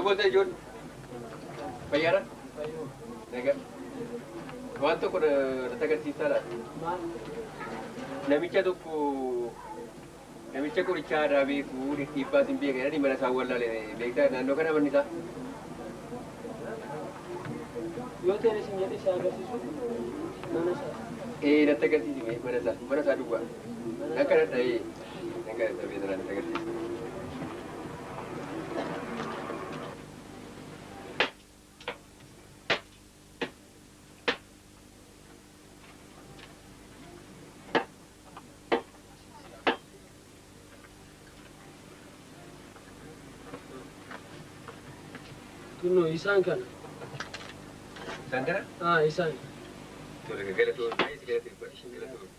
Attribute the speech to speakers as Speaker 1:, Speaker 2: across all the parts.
Speaker 1: Akkam ooltan ijoollee? Fayyaadha? Nagaa. Waan tokko natti agarsiisaa laata? Namicha tokko namicha qoricha aadaa beeku dhidhiibbaas hin beeka jedhanii mana isaa wallaale beektaa naannoo kana manni isaa.
Speaker 2: Yoo ta'e isin jedhe si agarsiisu mana isaa.
Speaker 1: Ee natti agarsiisi mee mana isaa duwwaa. Nan kadhadha ee nan kadhadha mee natti agarsiisi.
Speaker 2: Kunoo isaan kana.
Speaker 1: Isaan kana?
Speaker 2: Ah, isaan.
Speaker 1: Tole galatoon baay'ee si galateeffadha. Galatoon.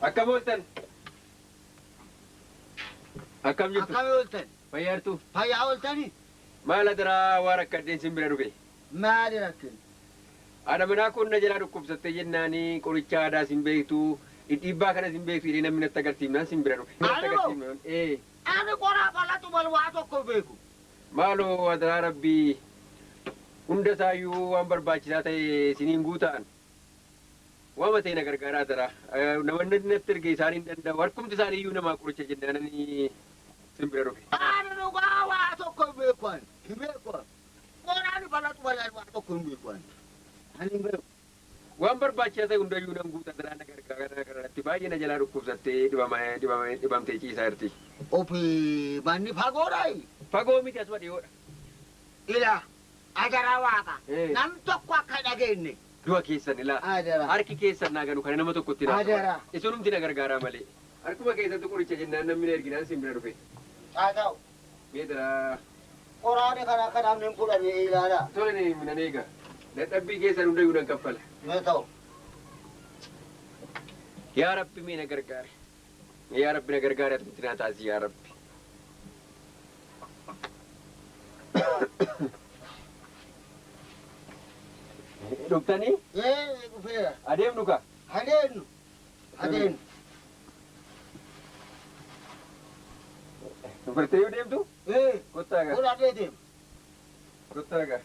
Speaker 1: Akkam ooltan? Akkam jirtu?
Speaker 3: Akkam ooltan?
Speaker 1: Fayyaartuu?
Speaker 3: Fayyaa ooltanii?
Speaker 1: Maal adaraa waan rakkadheen sin bira dhufe?
Speaker 3: Maali rakkin?
Speaker 1: Haadha manaa kun na jalaa dhukkubsattee jennaani qoricha aadaa sin beektu, dhidhiibbaa kana sin beektu jedhee namni natti agarsiifnaan sin bira dhufe. Natti
Speaker 3: Ani moo?
Speaker 1: agarsiifnaan. Ee.
Speaker 3: Ani qoraa falatu mal waa tokko beeku.
Speaker 1: Maaloo adaraa rabbii hunda isaayyuu waan barbaachisaa ta'e isiniin guutaan. Waama ta'e na gargaaraa adaraa. Namoonni natti erge isaan hin danda'u. Harkumti isaanii iyyuu namaa qoricha jennaananii sin bira dhufe.
Speaker 3: Ani dhugaa waa tokko hin beeku ani. Hin beeku ani. Qoraan falatu mal waa tokko hin beeku ani. Ani hin beeku.
Speaker 1: Waan barbaachisaa ta'e hundayyuu nan guuta adaraa na gargaara kanarratti baay'ee na jalaa dhukkubsattee dhibamtee ciisaa jirti.
Speaker 3: Ofi manni fagoodhaayi.
Speaker 1: Fagoo miti asuma dhiyoodha.
Speaker 3: Ila adaraa waaqa.
Speaker 1: Eh.
Speaker 3: Nam tokko akka hin dhageenye.
Speaker 1: Du'a keessan ilaa.
Speaker 3: Adaraa.
Speaker 1: Harki keessan naa ganu kana nama tokkotti naa.
Speaker 3: Adaraa.
Speaker 1: Isinumti na gargaaraa malee. Harkuma keessatti qoricha jennaan namni na erginaan sin bira dhufe.
Speaker 3: Haa ta'u.
Speaker 1: Mee daraa.
Speaker 3: Qoraani kana akka namni hin fudhanne ilaalaa.
Speaker 1: Tole ne nan eega. Dadhabbii keessan hundayyuu nan kaffala.
Speaker 3: Mee ta'u.
Speaker 1: Yaa Rabbi mee na gargaari. Yaa Rabbi na gargaari atumti naa taasi yaa Rabbi. Dhuftanii?
Speaker 3: Ee dhufeera.
Speaker 1: Adeemnu ka?
Speaker 3: Adeemnu. Adeemnu.
Speaker 1: Dubartee yoo deemtu?
Speaker 3: Ee.
Speaker 1: Kottaa gaa.
Speaker 3: Fudhadhee deema.
Speaker 1: Kottaa gaa.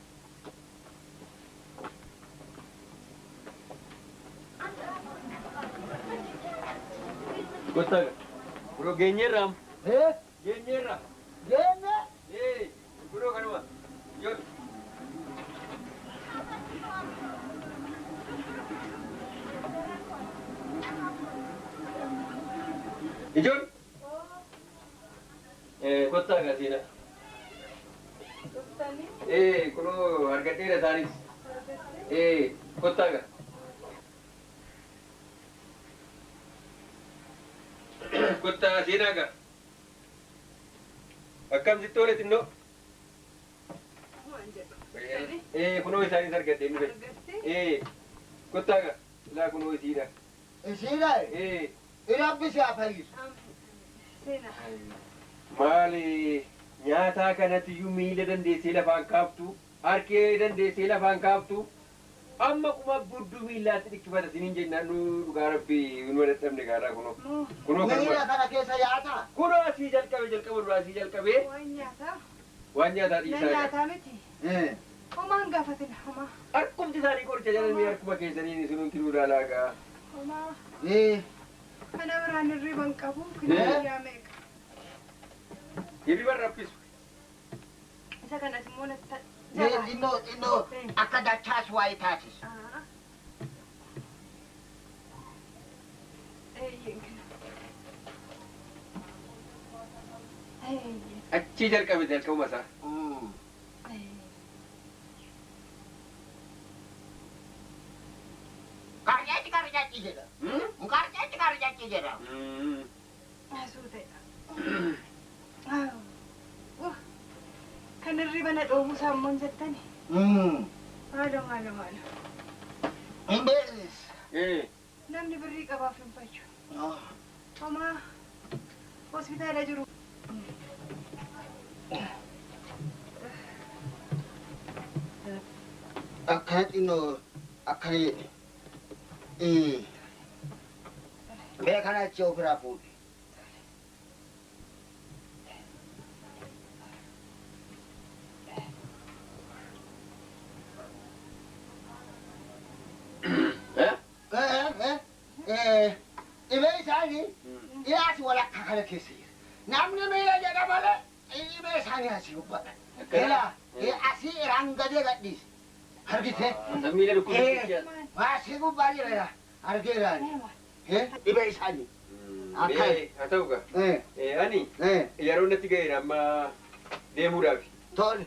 Speaker 1: Kottaa gaa. Kunoo geenyeerra amma.
Speaker 3: Ee.
Speaker 1: Geenyeerra.
Speaker 3: Geenye.
Speaker 1: Ee. Kunoo kanuma. Yoo. Ijoon. Ee kottaa gaa seenaa. Ee kunoo argadheera isaanis. Ee kottaa gaa. Kottaa seenaa gaa. Akkam sitti oole xinnoo? Ee kunoo isaanis argadheen dhufe. Ee kottaa gaa. Ilaa kunoo isiidha.
Speaker 3: Isiidha.
Speaker 1: Ee.
Speaker 3: Rabbi si haa fayyisu.
Speaker 1: Maali nyaataa kanatiyyuu miila dandeessee lafaan kaaftu, harkee dandeessee lafaan kaaftu, amma quma budduu miillaatti dhikkifata isiniin jennaan nu dhugaa rabbii nu dadhabne gaarraa kunoo. Kunoo
Speaker 3: Miila
Speaker 1: kanuma.
Speaker 3: kana keessa yaataa?
Speaker 1: Kunoo asii jalqabe jalqaba duraa asii jalqabee
Speaker 4: Waan nyaataa?
Speaker 1: waan nyaataa
Speaker 4: Na
Speaker 1: dhiisaa.
Speaker 4: nyaataa miti.
Speaker 3: Ee.
Speaker 4: Homaan gaafatina homaa.
Speaker 1: Harkumti isaanii qoricha jedhanii harkuma keessaniin isinumti nu ilaalaa gaa.
Speaker 4: Homaa
Speaker 3: Ee.
Speaker 4: kana biraan hirriba hin qabu. Kina guyyaa meeqa?
Speaker 1: Hirriba raffisu.
Speaker 4: Isa kanas immoo natti
Speaker 3: Mee xinnoo xinnoo akka dachaas waa'ee taasisu.
Speaker 4: Eeyyeen kana. Eeyyeen.
Speaker 1: Achii jalqabe jalqabuma isaa.
Speaker 3: Qarcaci qarcaci jedha. Qarcaci qarcaci jedha.
Speaker 4: Asuu ta'e. Kan hirriba na dhoowwu saammoon jettani. Maalo maalo maalo.
Speaker 3: Hin beeknes.
Speaker 1: Ee.
Speaker 4: Namni birrii qabaaf hin fayyu. Homaa hospitaala jiru.
Speaker 3: Akkana xinnoo akkana jedhe. Mee kana achi ofirraa fuudhi. Dhibee isaanii dhiyaasi walakkaa kana keessa jira. Namni miila jedha malee dhibee isaanii asii gubbadha. Ilaa asii iraan gadee gadhiise. Argitee?
Speaker 1: Miila dhukkubsachaa.
Speaker 3: Asii gubbaa jira argeeraani. Dhibee isaanii.
Speaker 1: Mee haa ta'u gaa. Ani yeroo natti ga'eera amma deemuudhaaf.
Speaker 3: Tole.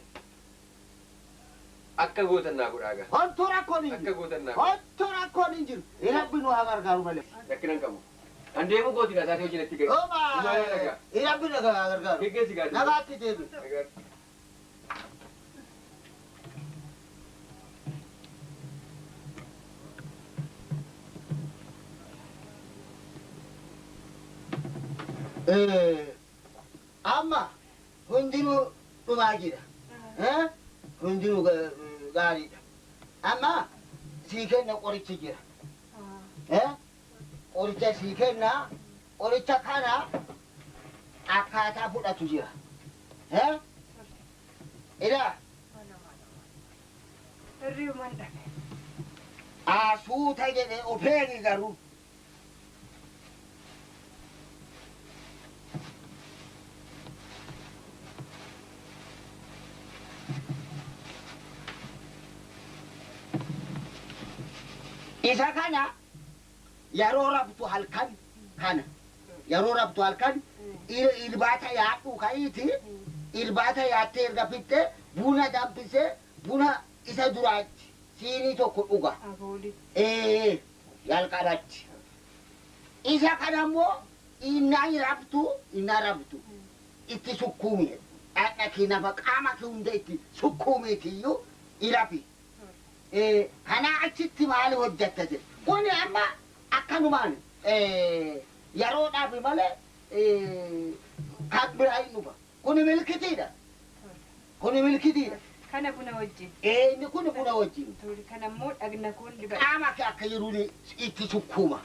Speaker 1: Akka gootan naa godhaa gaa.
Speaker 3: Homtuu rakkoon hin
Speaker 1: Akka
Speaker 3: jiru.
Speaker 1: gootan naa godhaa.
Speaker 3: Homtuu rakkoon hin jiru. Rabbi nu haa gargaaru malee.
Speaker 1: Rakkina hin qabu. An deemuu kooti gaa taatee hojii natti ga'e.
Speaker 3: Oma Rabbi nu haa gargaaru.
Speaker 1: Geggeessi gaa.
Speaker 3: Nagaatti deebi. Amma hundinuu dhumaa jira. Hundinuu gaariidha. Amma sii kenna qorichi jira. Qoricha sii kenna qoricha kana akkaataa fudhatu jira. Ilaa
Speaker 4: Hirriyumaan dhabe.
Speaker 3: Asuuta jedhee ofeegi garuu. Isa kana yeroo rabtu halkan kana yeroo rabtu halkan irbaata yaadhu ka'iiti irbaata yaattee erga fixxee buna danfisee buna isa duraatti siinii tokko dhuga. Ee jalqabatti. Isa kana immoo innaa rabtu innaa rabtu itti sukkuumi dhaqna kee nafa qaama kee hunda itti sukkuumiitiyyuu irafi. Kanaa achitti maali hojjetta jedhe. Kuni amma akkanumaan yeroodhaaf malee kan biraa hin dhufa. Kuni milkitiidha. Kuni milkitiidha.
Speaker 4: Kana buna wajjin.
Speaker 3: Inni kuni buna wajjin.
Speaker 4: Kana immoo dhagna koon dibadha.
Speaker 3: Qaama kee akka jiruun itti sukkuuma.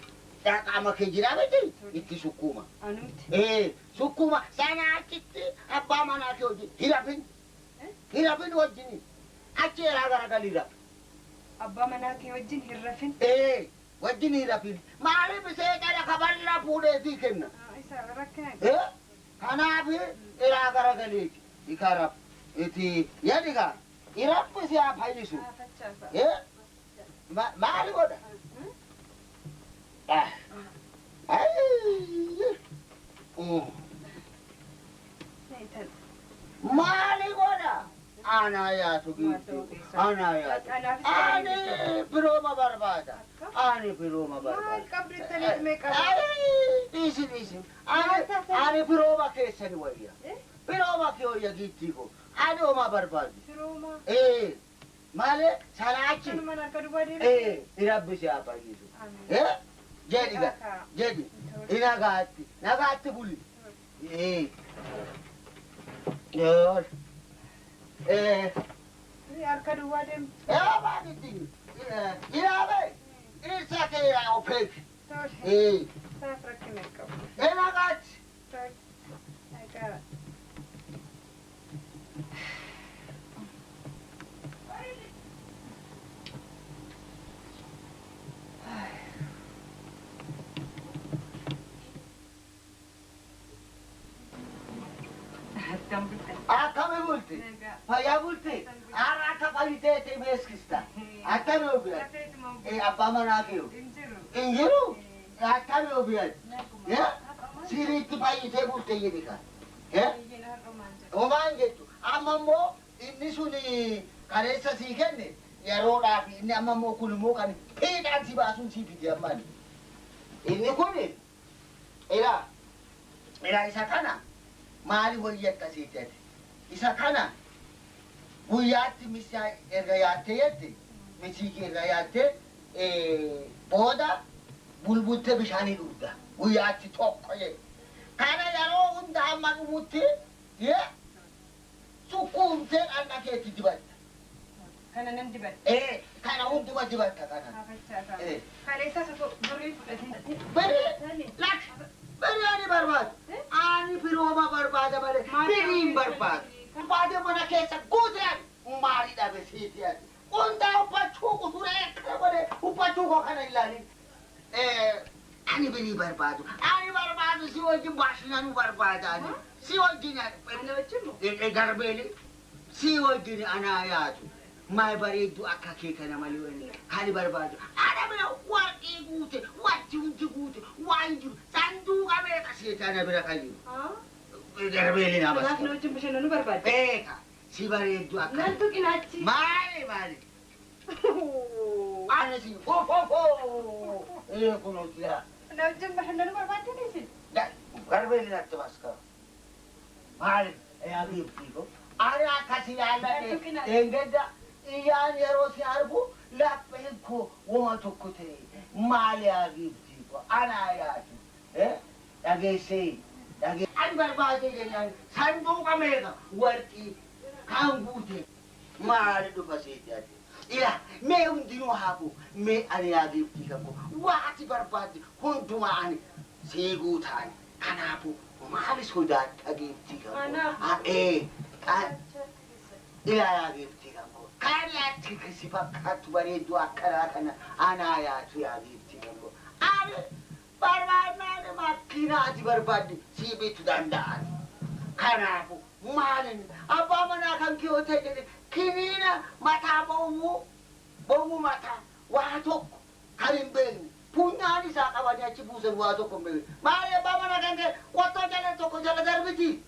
Speaker 3: Qaama kee jiraa miti itti sukkuuma.
Speaker 4: Anumti.
Speaker 3: Sukkuuma sana achitti abbaa manaa kee wajjin hirafin. Hirafin wajjin achi irraa garagalii rafi.
Speaker 4: Abbaa manaa kee wajjin hin rafin.
Speaker 3: Wajjin hin rafin. Maaliif seexana kabarraa fuudheetii kenna?
Speaker 4: Isa rakkina.
Speaker 3: Kanaaf irraa garagaleeti. Ikaraf itti yadi gaa irabbi si haa fayyisu. Maali godha? Maali godha? Ana yaatu giifti. Ana yaatu. Ani firooma barbaada. Ani firooma barbaada.
Speaker 4: Maal qabdu ittaniif meeqa?
Speaker 3: Dhiisi dhiisi. Ani firooma keessani wayya. Firooma kee wayya giiftii koo. Ani homaa barbaadu.
Speaker 4: Firooma.
Speaker 3: Malee sana achi.
Speaker 4: Kanumaan harka duwwaa deemu.
Speaker 3: Rabbi si haa fayyisu. Jedhi gaa jedhi. Nagaatti nagaatti buli.
Speaker 4: Harka duwwaa deemu.
Speaker 3: Maalitti? Ilaabe dhirsa kee yaa ofeeti.
Speaker 4: Saaf rakkina qabu.
Speaker 3: Nagaatti.
Speaker 4: Nagaa.
Speaker 3: Akkami bulti? Fayyaa bulti? Har'a akka fayyiteetti beeksista. Akkami obiyan? Abbaa manaa kee hin jiru? Akkami obiyan? Siriitti fayyitee bulte jedhi kan. Homaan jettu. Amma immoo inni sun kareessa sii kenne yeroodhaaf inni amma immoo kun immoo kan fiixaan si baasuun sii fide ammaan. Inni kun ilaa ilaa isa kana maali hojjetta sii jedhe. Isa kana guyyaatti misaa erga yaattee jette misii erga yaattee booda bulbulte bishaanii dhugda guyyaatti tokko jedhe. Kana yeroo hunda hamma dhumutti sukkuumtee dhaqna keetti dibatta.
Speaker 4: Kana nan dibadha.
Speaker 3: Kana hunduma dibatta kana.
Speaker 4: Kaafachaa Kaleessas osoo birrii fudhatee.
Speaker 3: Birrii lak birrii ani barbaadu. Ani firooma barbaada malee birrii hin barbaadu. Barbaade mana keessa guute ani maali dhabe siiti ati. Hundaa uffachuu kuturee akkana godhee uffachuu koo kana ilaalin. Ani birrii barbaadu. Ani barbaadu si wajjin bashannanuu barbaada ani. Si wajjin
Speaker 4: Ana wajjin moo?
Speaker 3: Garbeeli si wajjin anaa yaatu. Maal bareeddu akka kee kana malee wanni kan barbaadu. Ana bira warqii guute, wanti hundi guute, waan jiru sanduuqa meeqa seeta ana bira kan jiru. Garbeeli nama.
Speaker 4: Kanaaf na wajjin bashannanuu barbaadda.
Speaker 3: Beeka si bareeddu akka.
Speaker 4: Nan tuqinaachi.
Speaker 3: Maali maali? Ana si fo fo fo. Kunoo jira.
Speaker 4: Na wajjin bashannanuu barbaadda isin?
Speaker 3: Garbeeli natti maskara. Maali? Yaa beektii ko. Ani akkasi yaalladhe eengedda iyyaan yeroo si argu lapheen koo wama tokko ta'e maali yaa beektii ko anaa yaatu. Dhageessee dhagee. Ani barbaade jennaan sanduuqa meeqa warqii kan guute maali dhufa seeti ati. Ila mee hundinuu haafu mee ani yaa beektii kan koo waati barbaadde hundumaa ani sii guutaani kanaafuu maali sodaatta geeftii kan koo. Ilaalaa geeftii kan koo. Kan ati si fakkaattu bareedduu akkanaa kana anaa yaatu yaa geeftii kan koo. Ani barbaadnaan makiinaa ati barbaadde sii bitu danda'an. Kanaafuu maalin abbaa manaa kan kee yoo ta'e jedhe kiniina mataa bowwuu bowwuu mataa waa tokko kan hin beekne. Funyaan isaa qabanii achi buusan waa tokko hin beekne. Maali abbaa manaa kan kee qottoo jala tokko jala darbiti.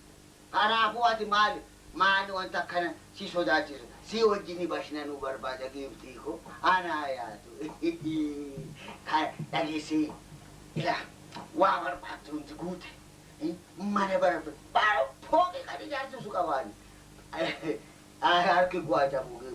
Speaker 3: Kanaafuu ati maali maali wanta akkana si sodaachisu si wajjin bashannanuu barbaada geeftii koo anaa yaatu. Dhageessee ila waa barbaaddu hundi guute mana barbaadu fooqii kan ijaarsisu qabaani. Harki gu'aa cabuu geeftii.